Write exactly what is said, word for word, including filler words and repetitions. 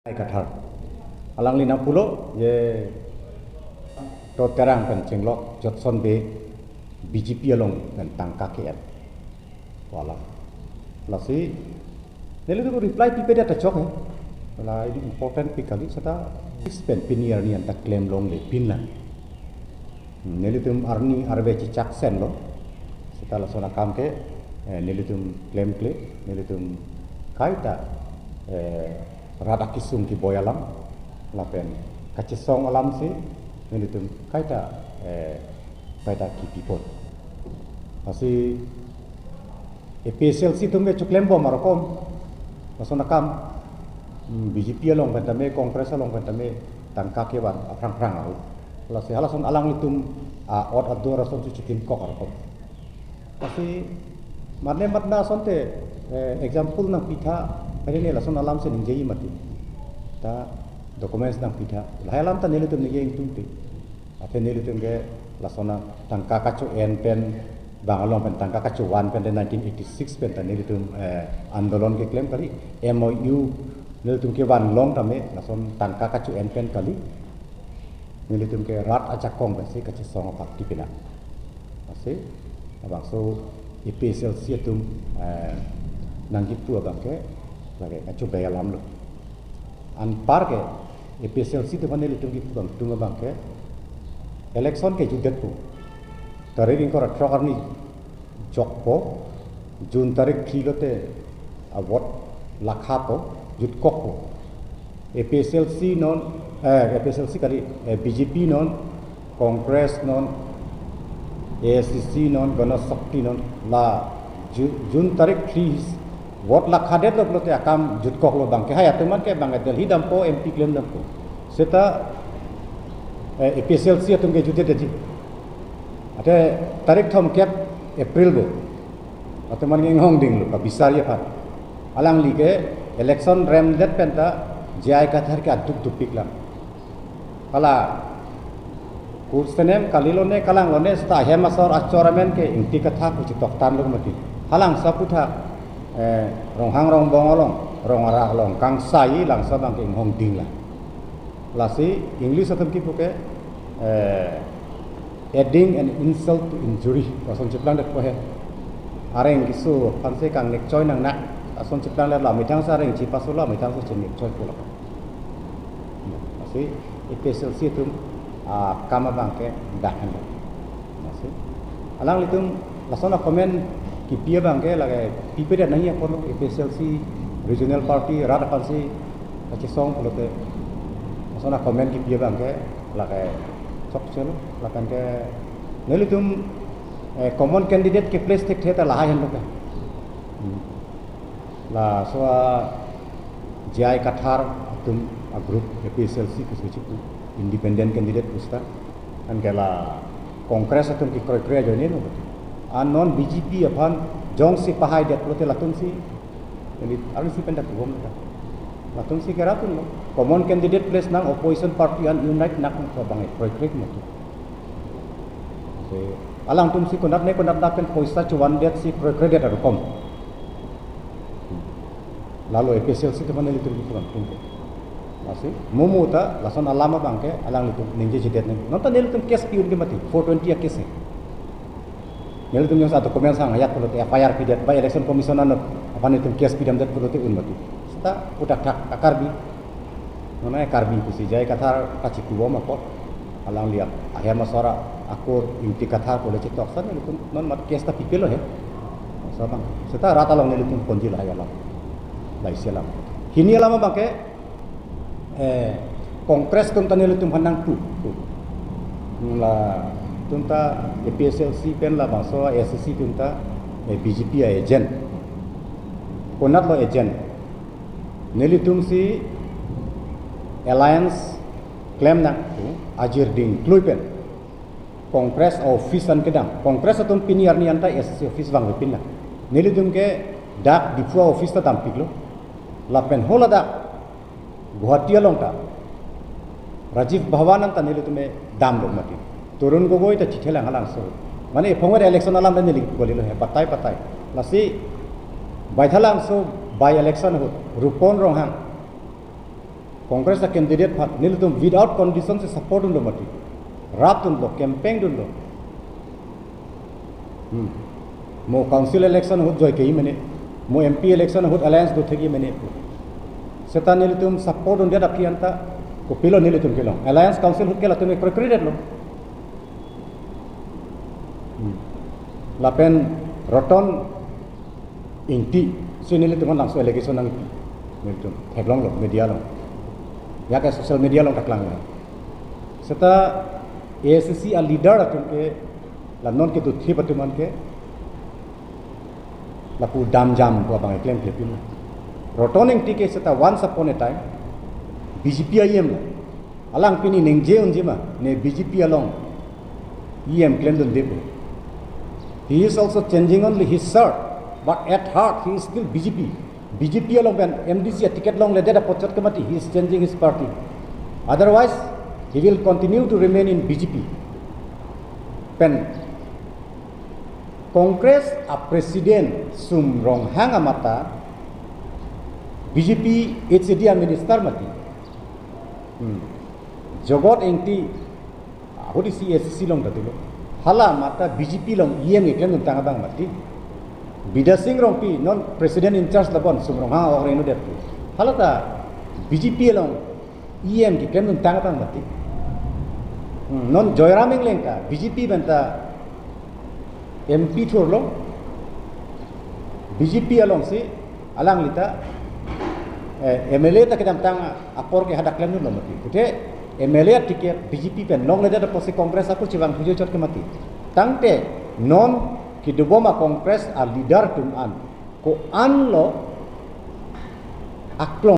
Kathar. Alangli nangpulo, je Doctor Terang pen chenglok Jotson Bey B J P along pen tangka ke-en pu alam. Lasi nelitum reply pipedet ta chok he. La ini important pi kali, seta six pen pini arni anta klem longle pinlang. Nelitum arni arve chechak senlo. Seta lason akam ke, eh, nelitum klemkle, nelitum kaita, eh, rat akesung keboi alam, lapen kachesong alam si nelitum kaita, eh, kaita kipipon. Lasi A P H L C atum ke choklembom arokom. Lason akam, hmm, B J P along pen tame, Congress along pen tame tangka kevan aphrang phrang aru. Lasi halason alanglitum a-ot ador ason si chitin kok arokom. Lasi mane matna asonte, eh, example nangpitha, hari ne lason alam si ningjeji mati. Ta documents nangpitha. Lahai alam ta nelitum ningje ingtungte. Athe nelitum ke lason tangka kacho-en pen bang along pen tangka kachovan pen de nineteen eighty-six pen ta nelitum, eh, andolon keklem kali, M O U nelitum kevan long tame lason tangka kacho-en pen kali. Nelitum ke rat ajakong pensi kachesong apakti pina. Lasi labangso A P H L C atum, eh, nangkipu abang ke lake kachobei alam lo. Anpar ke A P H L C atum aphan nelitum kipu abang tung abang ke election kejutdetpo. Tarik ingkoi ra throk arni jokpo, June tarik phli lote a-vote lakhapo, jutkokpo. A P H L C non, eh, A P H L C kali, eh, B J P non, Congress non, A I C C non, Gana Shakti non, la Ju-, June tarik phli vote lakhadetlo pulote akam jutkoklo abang ke. Hai atum an ke abang ke Delhi dampo, M P klem dampo. Seta, eh, A P H L C atum ke jutdetji. Athe tarik thomkep April bo. Atum an inghong dinglo, kabisar aphan. Alangli ke election remdet pen ta J I Kathar ke aduk dukpiklang. Hala kursenem kalilo ne kalang lo ne seta ahem asor achor amen ke Ingti Kathar pu chetoktan lo mati. Halangso aphuthak, eh, Ronghang Rongbong along, Rong Arak along, kangsai langso abang ke inghong dinglang. Lasi English atum kipu ke, eh, adding an insult to injury. Lason cheplangdetpo he. Areng keso aphansi kangnek choi nangnak. Lason cheplangdetlo, amethang si areng chepaso lo, amethang si chenek choipo lo. Lasi A P H L C atum, ah, akam abang ke dak henlo. Lasi alanglitum lason a-comment kipi abang ke lake pipedet nangji apor lo, A P H L C regional party rat aphansi kachesong pulote. Lason a-comment kipi abang ke lake chokchelo, lapen ke nelitum, eh, common candidate ke-place thekthe ta lahai henlo ke. Hmm. Laso a J I Kathar atum a-group A P H L C ke suchit independent candidate pu seta. Anke la Congress atum kekroikre ajoine lo. An non B J P aphan jongsi pahaidet pulote latumsi, ini arnisi pen dak kubom ka. Latumsi ke rat atum lo. Common candidate place nang, opposition party an unite nang, ko abang kroikre mati. Lasi alangtumsi konat ne konat na pen poisa chovandet si kroikredet arokom. Lalo A P H L C atum aphan nelitum kipu abang tung. Lasi momo ta lason alam abang ke alanglitum ningjejedet nang. Non ta nelitum case pi-un ke mati, four twenty a-case he. Nelitum jongsi a-documents hanghayat pulote F I R pidet, ba Election Commission anut aphan nelitum case pidamdet pulote un mati. Seta utak thak a-Karbi. Non a-Karbi pusi J I Kathar kachikubom apot. Alangli ahem asor akur Ingti Kathar pule chetoksan, nelitum non mat case ta pipelo he. Laso abang. Seta rat along nelitum ponji lahai alam. Lahai isi alam. Hini alam abang ke, eh, Congress atum ta nelitum aphan nangpu. Latum ta A P H L C pen labangso A I C C atum ta, eh, B J P a-agent. Konatlo agent? Nelitumsi alliance klem nang pu ajir ding klui pen Congress office an kedam. Congress atum pini arni anta A I C C office vangvepinlang. Nelitum ke dak Diphu office ta dampiklo. Lapen holadak Guwahati along ta Rajiv Bhavan anta nelitum damlo mati. Tarun Gogoi ta chithelang halangso. Mane ephong election alam ta neli kolilo he, patai patai. Lasi Baithalangso by-election ahut Rupon Ronghang Congress a candidate aphan nelitum without condition si support dunlo mati. Rap dunlo, campaign dunlo. Hmm. Mo council election ahut joike mene, mo M P election ahut alliance do thek mene. Seta nelitum support dundet aphi anta kopilo nelitum kelong. Alliance council ahut ke latum ekrekredetlo. Hmm. Lapen Roton Engti si nelitum aphan langso allegation nangpi. Nelitum theklonglo media along. Ya ke social media along ta klanglo. Seta A I C C a leader atum ke la non kedo thip atum an ke lapu damjam pu abang eklem klepin. Roton Engti ke seta once upon a time B J P a E M lo. Alang pini ningje unji ma, ne B J P along E M klemdunde pu. He is also changing only his shirt, but at heart he is still B J P. B J P along pen M D C a ticket longledet apotchot ke mati, he is changing his party. Otherwise, he will continue to remain in B J P. Pen Congress a president Sum Ronghang amat ta B J P H A D a minister mati. Hmm. Jogot Engti ahut isi A I C C along ta dolo. Hala amat ta B J P along E M keklemduntang abang mati. Bidya Sing Rongpi non president in charge labon Sum Ronghang a-ok rengnudet pu. Hala ta B J P along E M keklemduntang abang mati. Hmm, non Joyram Engleng ta B J P pen ta M P thurlo, B J P alongsi alangli ta, eh, M L A ta kedamtang apor ke hadak klemdunlo mati. Pute M L A ticket B J P pen longledet apotsi Congress ako chevang thujo chot ke mati. Tangte non kedobom a Congress a leader atum an ko-anlo aklong